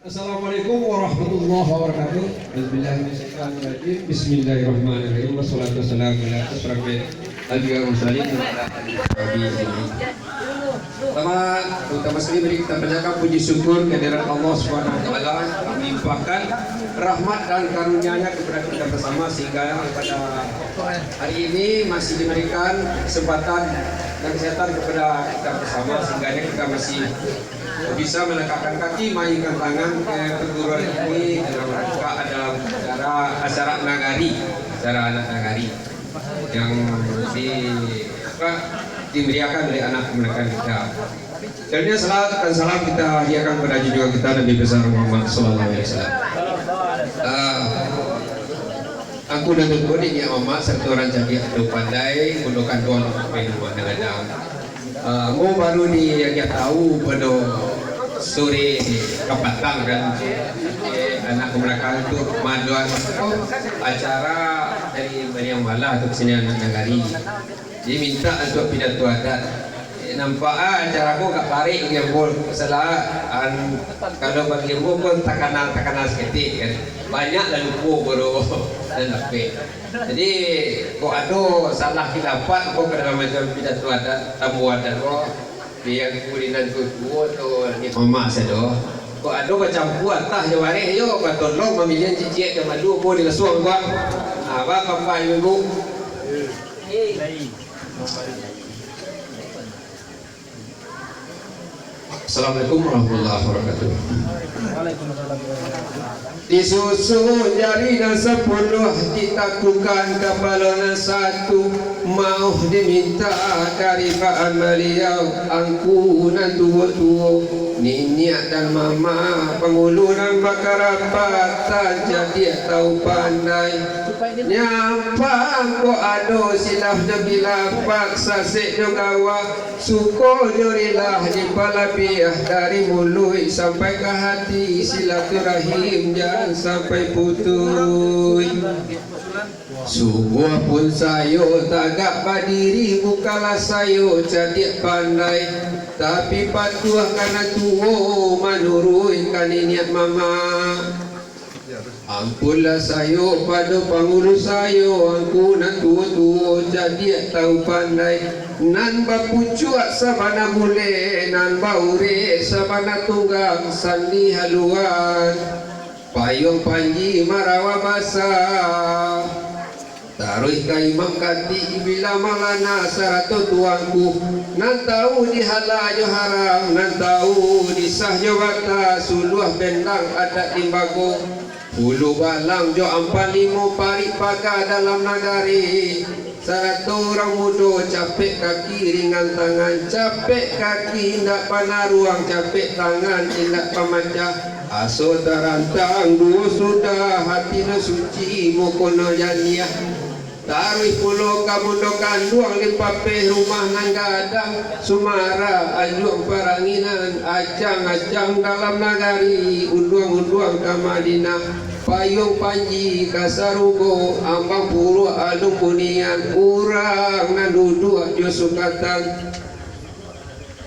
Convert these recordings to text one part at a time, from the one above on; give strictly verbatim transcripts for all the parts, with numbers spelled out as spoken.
Assalamualaikum warahmatullahi wabarakatuh. Auzubillahi minasyaitonirrajim. Bismillahirrahmanirrahim. Wassalatu wassalamu ala asyrafil anbiya wal mursalin wa ala alihi wa sahbihi ajmain. Pertama, utama sekali, mari kita panjatkan puji syukur kehadirat Allah Subhanahu wa Taala, melimpahkan rahmat dan karunia-Nya kepada kita bersama, sehingga pada hari ini masih diberikan kesempatan dan kesehatan kepada kita bersama, sehingga kita masih bisa melangkahkan kaki, maikan tangan ke perguruan tinggi dalam rangka, dalam acara, acara nagari, acara anak nagari yang di, apa, dimeriahkan oleh anak kemenakan kita. Selanjutnya, salawat dan salam kita hadiahkan kepada junjungan kita, Nabi besar Muhammad sallallahu alaihi wasallam. Ah, Angku Datuak Tuo, niniak mamak, sarato urang cadiak atau pandai, bundo kanduang, rumah gadang. Ah, ambo baru diagiah tahu pado sore kapatang kan, eh, anak kamanakan tu maadoan acara dari Mariam Malah tu, kesenian anak nagari. Jadi mintak untuak pidato adat. Eh, nampak ah, acara ko agak parik bagi ambo. Masalah, an, kalau bagi ambo pun takana-takana saketek kan. Banyak lah lupo baru nan dapek. Jadi, kok ado salah khilafat ko ka dalam macam pidato adat, tamu adat ko, di Angku Dinan tuo-tuo tu, ni mamak sado. Kok ado bacampua atah jo bareh yo, batolong mamilihan ciciak jo malu ko dilasuang ko. Ha, ba, Bapak Ibu. Assalamualaikum warahmatullahi wabarakatuh. Disusun jari nan sapuluah, ditakukan kapalo nan satu, mauh diminta karibaan baliau, angku nan tuo-tuo, niniak dan mamak, pangulu nan bakarapatan, cadiak tau pandai. Nyampang kok ado silaf jo khilafat, sasek jo gawat, Suko jo rilah dipalabiah, dari muluik sampai ka hati, silaturahim jan sampai putuih. Sungguah pun sayo tagak badiri, bukanlah sayo cadiak pandai, tapi patuah ka nan tuo, manuruik ka niniak mamak. Ampunlah sayo pado pangulu sayo, angku nan tuo-tuo, cadiak tau pandai, nan bapucuak sabana bulek, nan baurek sabana tunggang, sandi haluan, payuang panji marawa basa. Taruih ka imam katik, bilang maulana sarato tuangku, nan tau di halal jo haram, nan tau di sah jo batal, suluah bendang adat limbago, puluah balang jo ampang limo, parik paga dalam nagari, sarato urang mudo, capek kaki ringan tangan, capek kaki indak panaruang, capek tangan indak pamacah, aso tarantang duo sudah, hati nan suci, muko nan janiah. Taruih pulo ka bundo kanduang, Limpapeh rumah nan gadang, Sumarak, Anjuang, Paranginan, acang-acang dalam nagari, unduang-unduang ka Madinah, payuang panji ka sarugo, ambang puruak alun bunian, urang nan duduak jo sukatan.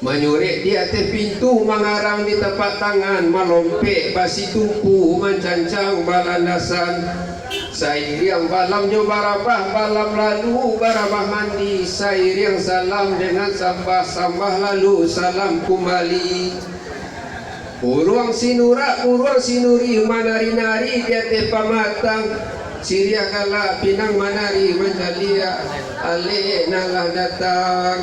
Manyurek di ateh pintu, mangarang di tapak tangan, malompek basitumpu, mancancang balandasan. Sairiang balam jo barabah, balam lalu barabah mandi, sairiang salam dengan sambah, sambah lalu salam kumbali. Buruang sinurak, buruang sinuri, manari-nari di ateh pamatang, siriah galak pinang manari mancaliak, alek nan lah datang.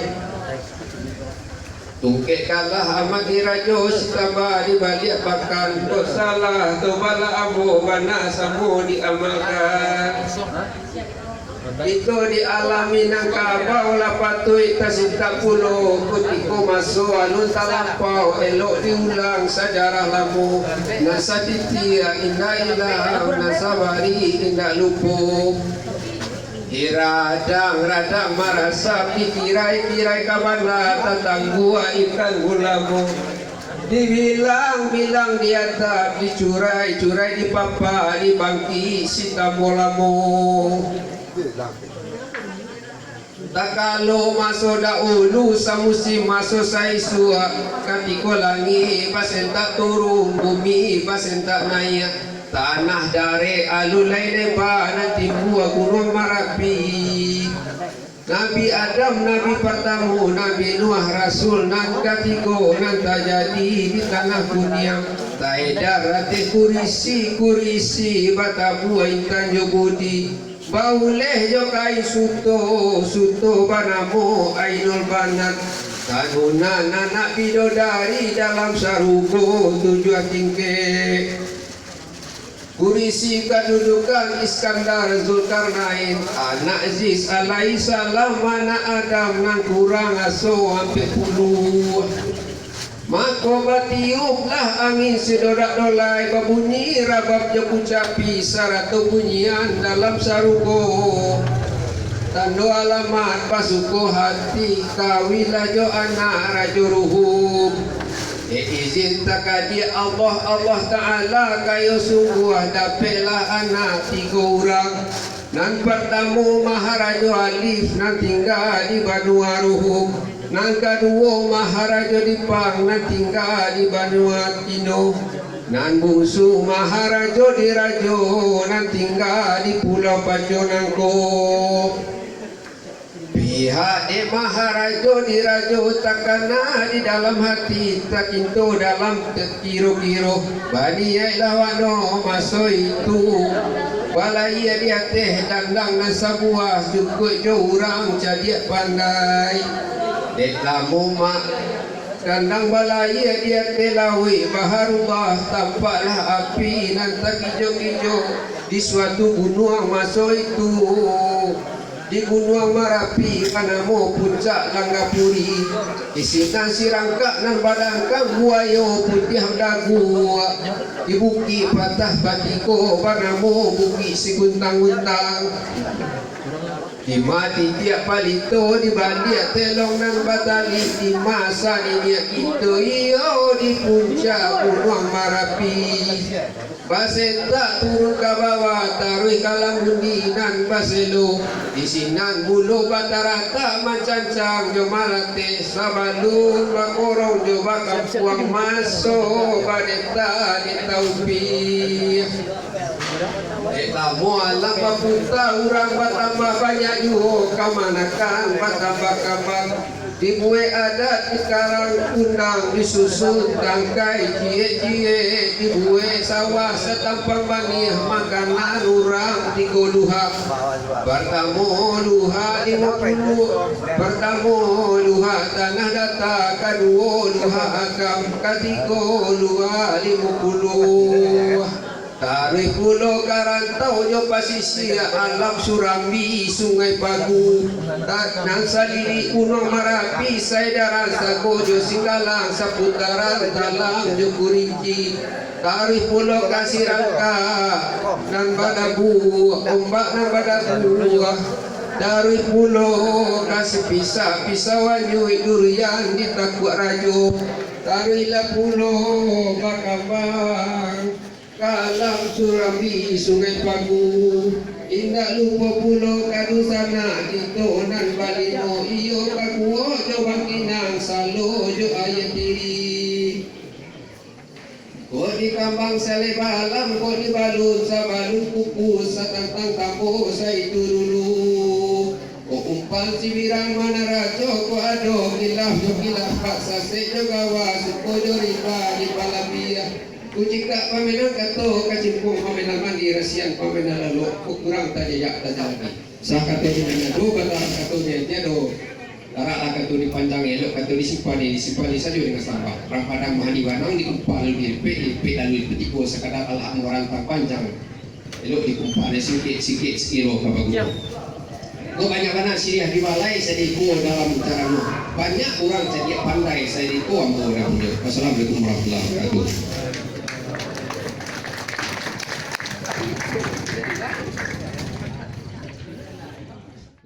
Tungkek kalah amak dirajo, sitamba di baliak pakan. Kok salah, tobatlah ambo, bana samo diamalkan. Kito di alam Minangkabau lah patuik tasintak pulo, kutiko maso alun talampau, elok diulang sajarah lamo. Nan satitiak indak ilang, nan sabari indak lupo. Diradang-radang marasap, dikirai-kirai ka bana, tatangguak ikan gulamo. Dibilang-bilang di atap, dicurai-curai di papa, dibangkik si tambo lamo. Takalo maso dahulu, samusim maso saisuak, katiko langik basentak turun, bumi basentak naiak, tanah darek alun lai leba, nan timbua Gunuang Marapi. Nabi Adam, nabi partamo, Nabi Nuh, rasul nan katigo, nan tajadi di tanah kuniang, taedar ateh kurisi, kurisi batabua intan jo budi. Bauleh jo kain suto, suto banamo Ainul Banat. Tanunan anak bidodari dalam sarugo tujuah tingkek. Kurisi kadudukan Iskandar Zulkarnain, anak Aziz alaihissalam, anak Adam nan kurang aso ampek puluah. Mako, batiuplah angin sidodak dolai, babunyi rabab jo kucapi, sarato bunyian dalam sarugo. Tando alamat basuko hati, kawinlah jo anak Rajo Ruhum. Dek izin takadiak Allah, Allah Ta'ala kayo sungguah, dapeklah anak tigo urang. Nan partamo Maharajo Alif nan tingga di banua Ruhum, nan kaduo Maharajo Dipang nan tingga di banua Tino, nan bungsu Maharajo Dirajo nan tingga di Pulau Paco nangko. Pihak dek Maharajo Dirajo takana di dalam hati, takinto dalam kiro-kiro, baniaiklah wak no maso itu. Balayia di ateh dandang nan sabuah, cukuik jo urang cadiak pandai. Dek lamo ma-, dandang balayia di ateh lauik baharubah, tampaklah api nan takijo-kijo di suatu gunuang maso itu. Di Gunuang Marapi banamo Puncak Langgapuri. Di sinan sirangkak nan badangkang buayo putiah dagu. Di bukik patah batiko banamo Bukik Siguntang-guntang. Di ma titiak palito, di baliak telong nan batali, di ma saniniak kito iyo di puncak Gunuang Marapi. Basentak turun ka bawah, taruih ka Langundi nan baselo. Di sinan mulo bataratak mancancang jo malateh, sabalun bakorong jo bakampuang maso badetak di Taupi. Dek lamo alam baputa, urang batambah banyak juo, kamanakan batambah kambang. Dibuek adat di karang undang, disusun tangkai ciek-ciek, dibuek sawah satampang baniah, makanan urang tigo luhak. Partamo luhak limo puluah, partamo luhak tanah data, kaduo luhak agam, katigo luhak limo puluah. Taruih pulo ka rantau jo pasisia, alam Surambi, Sungai Pagu, ta-, nan salilik Gunuang Marapi, saedaran sago jo Singgalang, saputaran Talang jo Kurinci. Taruih pulo ka Sirangka nan badabu, ombak nan badabu. Taruih pulo ka Sipisak, pisau anyuik, durian di Takuak Rajo. Taruihlah pulo bakambang ka alam Surambi, Sungai Pagu. Indak lupo pulo ka dunsanak kito nan balimo, iyo Kakuo jo Bangkinang, Salo jo Aia Tiri. Kok dikambang saleba alam, kok dibalun sabalun kuku, satantang tambo saitu dulu. Kok umpan sibiran manaraco, kok ado kilaf jo kilaf, bak sasek jo gawa, suko jo riba di palabiah. Kucikak pamenan kato, kacimpung pamenan mandi, rasian pamenan lalok, kok kurang tajajak tajalani. Sakato di nan ado, batara kato di nan tiado. Taraklah kato dipanjangi, elok kato disimpani, disimpani sajo dengan sabar. Rampadan bahan di banang, dikumpa lalu dilipek, dilipek lalu dipetiko, sakadar alah murantang panjang. Elok dikumpa, singkek-singkek sakiro ka baguno. Kok banyak bana siriah di balai, sadiko dalam carano. Banyak urang cadiak pandai, sadiko ambo dah punyo. Wassalamualaikum warahmatullahi wabarakatuh.